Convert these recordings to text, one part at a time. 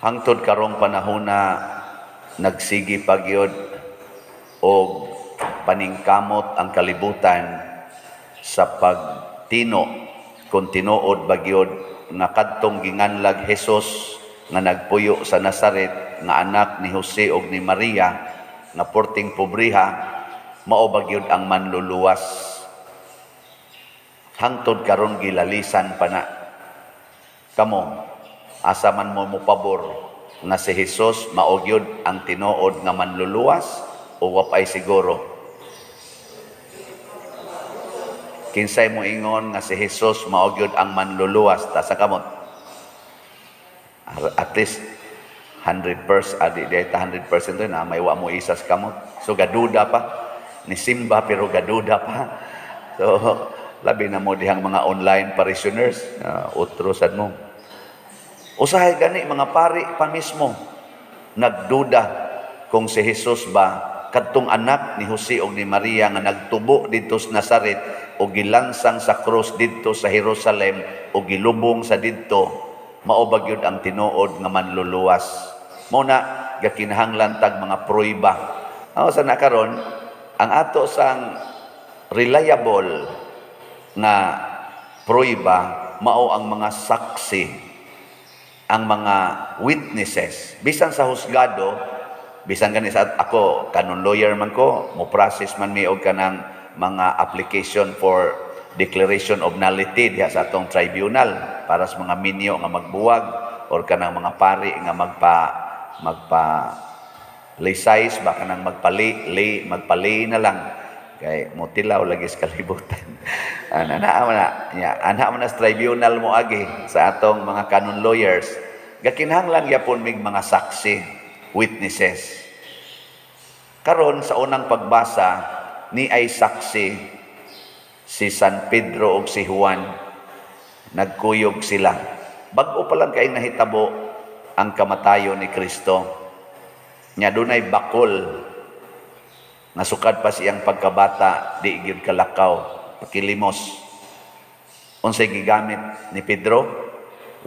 Hangtod karong panahona, nagsigi pa gyud og paningkamot ang kalibutan sa pagtino kung tinuod ba gyud nga kadtong ginganlag Jesus nga nagpuyo sa Nazaret, nga anak ni Jose og ni Maria, nga porting pobriha, mao ba gyud ang Manluluwas. Hangtod karon gilalisan pa na. Kamo, asa man mo mopabor nga si Jesus mao gyud ang tinuod nga Manluluwas o wa pay siguro? Kinsay mo ingon nga si Jesus mao gyud ang Manluluwas? Taas kamot. At least 100%, adi di ta 100% na may wa mo isas kamot. So gaduda pa ni simba pero gaduda pa. So labi na mo dihang mga online parishioners, otro sad mo. Usahay gani mga pari pa mismo nagduda kung si Jesus ba, kadtong anak ni Jose og ni Maria nga nagtubo didto sa Nazaret o gilansang sa krus didto sa Jerusalem o gilubong sa didto, mao ba gyud ang tinuod nga Manluluwas. Mao na gakinahanglan tag mga pruweba. Aw sa na karon ang ato sang reliable nga pruweba mao ang mga saksi, ang mga witnesses. Bisan sa husgado, bisan gani sa ako, canon lawyer man ko, mo process man mi og kanang mga application for declaration of nullity diha sa atong tribunal para sa mga minyo nga magbuwag or kanang mga pari nga magpa magpa lay ba, kanang magpali lay magpali na lang kay motilaw lagi sa kalibutan. Ana na man na nya, ana man na sa tribunal mo agi sa atong mga canon lawyers, gakinahanglan gyapon mig mga saksi, witnesses. Karon sa unang pagbasa ni ay saksi si San Pedro ug si Juan. Nagkuyog sila. Bag-o pa lang kay nahitabo ang kamatayon ni Kristo. Nya dunay bakol nga sukad pa siyang pagkabata di gyud kalakaw, pakilimos. Unsay gigamit ni Pedro?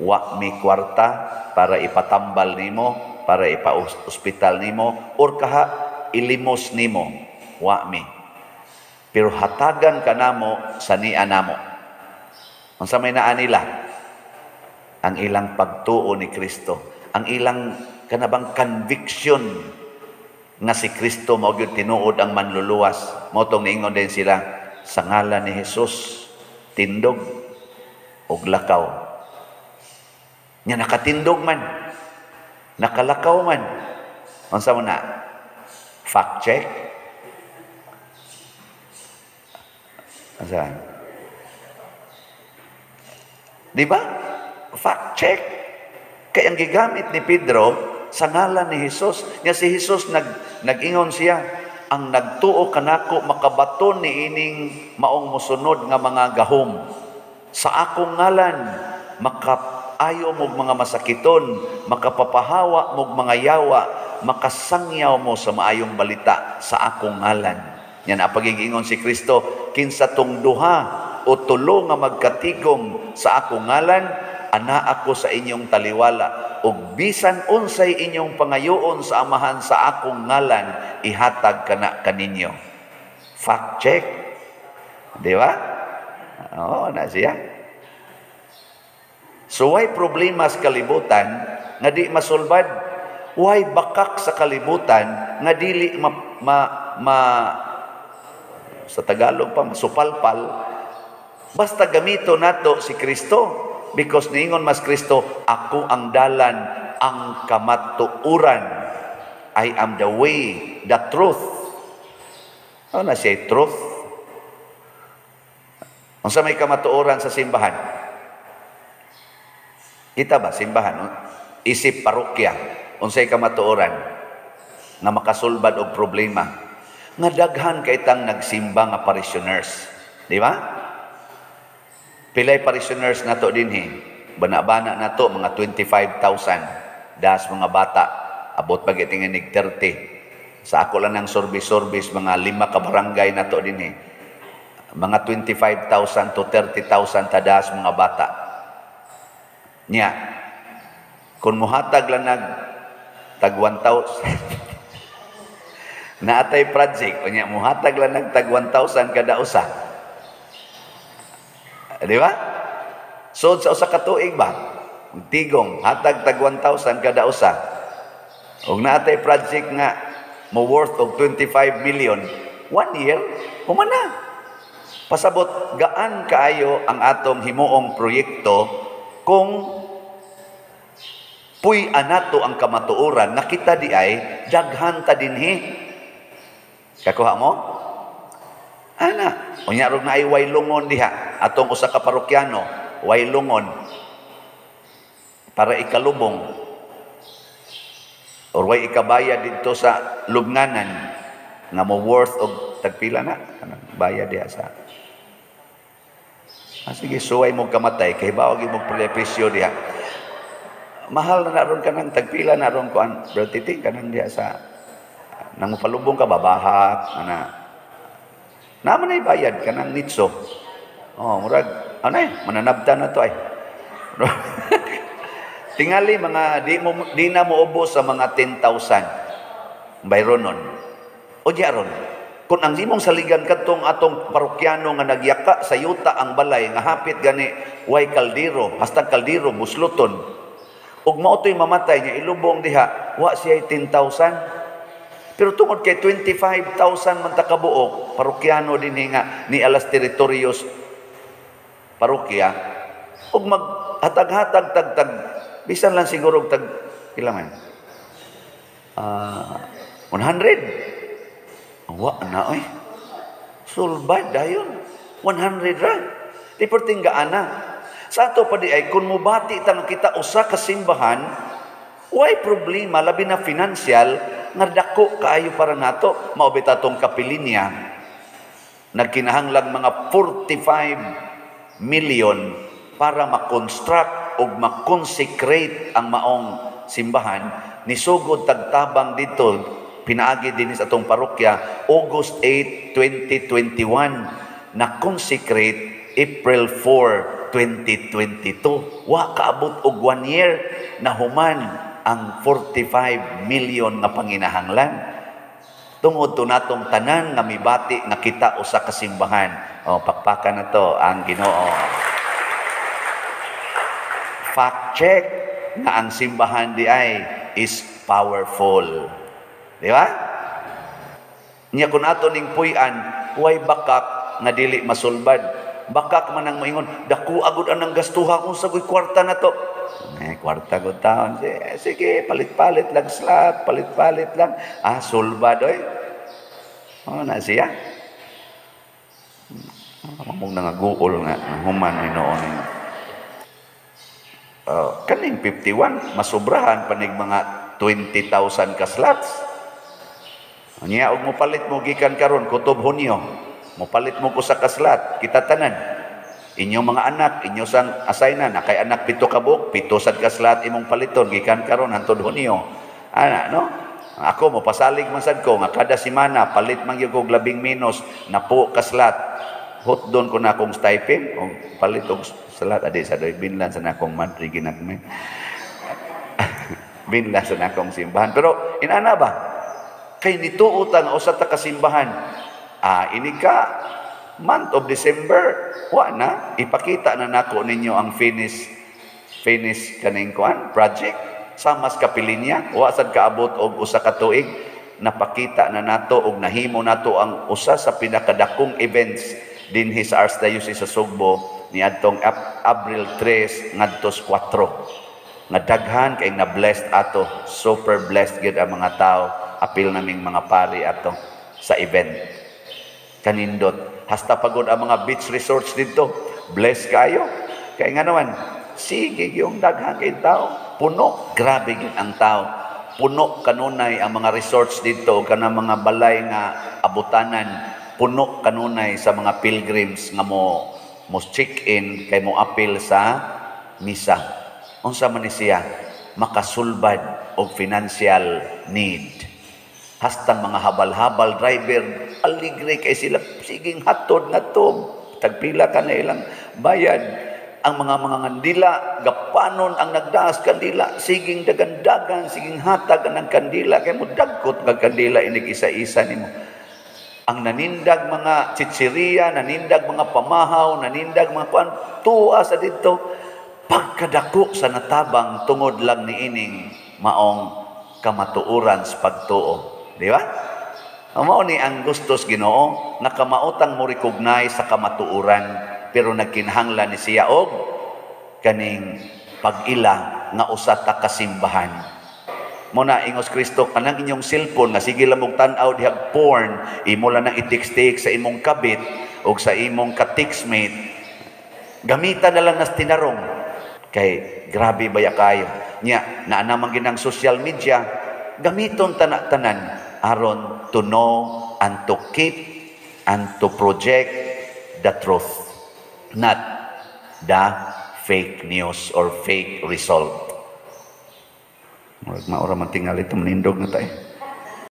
Wa mi kwarta para ipatambal nimo, para ipa-ospital nimo or kaha ilimos nimo. Wa mi. Pero hatagan ka namo sa nia namo. Unsa may naa nila? Ang ilang pagtuo ni Kristo, ang ilang kanabang conviction nga si Kristo mao gyud tinuod ang Manluluwas. Mao tong niingon din sila, "Sa ngalan ni Jesus, tindog og lakaw." Nya nakatindog man, nakalakaw man. Unsa man na? Fact check? Unsa? Di ba? Fact check. Kay ang gigamit ni Pedro sa ngalan ni Jesus. Nya si Jesus nag-ingon siya, ang nagtuo kanako makabaton ni ining maong mosunod nga mga gahom. Sa akong ngalan makaayo mog mga masakiton, makapapahawa mog mga yawa, makasangyaw mo sa maayong balita sa akong ngalan. Yan ang pagigingon si Kristo, kinsa tong duha o tulo nga magkatigom sa akong ngalan, ana ako sa inyong taliwala. Ug bisan unsay inyong pangayoon sa Amahan sa akong ngalan, ihatag kana kaninyo. Fact check. Di ba? Oo, na siya. So why problema sa kalibutan nga di masulbad? Why bakak sa kalibutan nga dili ma sa Tagalog pa, masupalpal? Basta gamito nato si Kristo. Because niingon mas Kristo, "Ako ang dalan, ang kamatuoran. I am the way, the truth." Ano na siya, truth? Unsa may kamatuoran sa simbahan? Kita ba, simbahan? Isip parokya, unsay kamatuoran nga makasulbad og problema? Nga daghan kay tang nagsimba nga parishioners. Di ba? Pilay parishioners nato dinhi? Bana-bana nato mga 25,000. Das mga bata abot pag itinginig 30. Sa ako lang ng service-service mga 5 ka barangay nato dinhi. Mga 25,000 to 30,000 tadas mga bata. Nya, Kung muhatag lang nag tag 1,000, naatay project, unya muhatag lang nag tag 1,000 kada usa. Di ba? So sa usa ka tuig ba? Tigong hatag tag 1,000 kada usa. Og naatay project nga mo worth og 25 million, one year, human na. Pasabot, gaan kaayo ang atong himuong proyekto kung puy anato ang kamatuoran nga kita di ay daghan ta dinhi. Kakuha mo? Ana, unya rog naay waylungon diha atong usa ka parokyano, waylungon para ikalubong or way ikabayad didto sa lubnganan nga mo worth og tagpila na kanang bayad diha sa. Ah, sige, suway mo kamatay kay bawag mo presyo diha. Mahal na ron kanang tagpila na ron kuan, bro Titi, kanang diha sa nang palubong ka babahak ana. Naman ay bayad kanang nitso. Oh, murag ano eh, mananabta na to ay. Tingali mga di na mo ubos sa mga 10,000. Bayronon. O di aron. Kung ang imong saligan kadtong atong parokyano nga nagyaka sa yuta ang balay nga hapit gani way kaldero, hastang kaldero busluton. Ug mao to'y mamatay niya ilubong diha, wa siya 10,000. Pero tungod kay 25,000 man ta kabuok parokyano dinhi nga ni alas teritoryos parokya ug maghatag-hatag tag tag bisan lang siguro og tag pila man? 100. Wa na oy. Sulbad dayon. 100 ra. Di perting gaana. Sa ato pa di ay kung mubati ta nga kita usa ka simbahan, way problema labi na financial nga dako kaayo para nato. Mao bitaw atong kapilinya nagkinahanglang mga 45 million para makonstruct ug makonsecrate ang maong simbahan. Nisugod tagtabang dito pinaagi din sa atong parokya August 8, 2021, na consecrate April 4, 2022. Wa kaabot og one year na human ang 45 million nga panginahanglan tungod to natong tanan nga mibati nga kita usa ka simbahan. Oh, pakpakan na to ang Ginoo. Fact check nga ang simbahan di ay is powerful. Di ba? Nya kung ato ning puy-an, way bakak nga dili masulbad. Bakak man ang moingon, "Dako agud anang gastuha kung sa kwarta na to." Eh, kwarta gud taon. Sige, sige, palit-palit lang slot, palit-palit lang. Ah, sulbad oy. Oh, na siya. Mamong nangaguol nga, human ni noon. Kaning 51, masubrahan panig mga 20,000 ka slots. Nya og mopalit mo gikan karon kutob Hunyo, mopalit mo ko sa kaslat, kita tanan. Inyong mga anak, inyo sang asayna, na kay anak pito ka buok, pito sad ka slot imong paliton gikan karon hantod Hunyo. Ana, no? Ako mo pasalig man sad ko nga kada semana palit man gyud kog labing menos na po ka slot. Hotdon ko na akong stipend og palit og slot adi sa doy binlan sa nakong madre ginagmay. Binlan sa nakong simbahan. Pero inana ba? Kay nituo ta nga usa ta ka simbahan. Ah, ini ka month of December, wa na ipakita na nako ninyo ang finish kaning kuan project sa mas kapilinya. Wa sad kaabot og usa ka tuig, napakita na nato og nahimo nato ang usa sa pinakadakong events dinhi sa Archdiocese sa Sugbo niadtong Abril 3 ngadto 4 nga daghan kay na blessed ato. Super blessed gyud ang mga tao, apil naming mga pari ato sa event. Kanindot, hasta pagod ang mga beach resorts dito, bless kayo kay nga naman sige yung daghan kay tao, puno, grabe gyud ang tao, puno kanunay ang mga resorts dito, kanang mga balay nga abutanan, puno kanunay sa mga pilgrims nga mo mo check in kay mo apil sa misa. Unsa man ni siya makasulbad og financial need? Hastang mga habal-habal driver aligre kay sila, siging hatod nga to, tagpila ka na ilang bayad. Ang mga ngandila, gapanon ang nagdaas kandila, siging dagandagan, siging hatag ang kandila, kay mo dagkot nga kandila inig isa-isa nimo. Ang nanindag mga chichiriya, nanindag mga pamahaw, nanindag mga kuan, tuwa sa didto pagkadako sa natabang tungod lang niining maong kamatuoran sa pagtuo. Di ba? Mao ni ang gustos Ginoo nga kamaotang mo recognize sa kamatuoran, pero nagkinahanglan ni siya og kaning pag-ila nga usa ta kasimbahan. Mo na ingos Kristo, kanang inyong cellphone nga sige lang mong tan-aw dihag porn, imo lang nang i-text sa imong kabit o sa imong ka-textmate. Gamitan na lang nas tinarong kay grabe baya kayo. Nya, naa naman ginang social media, gamiton tana-tanan aron to know and to keep and to project the truth, not the fake news or fake result. Murag maura man tingali ito, manindog na tayo.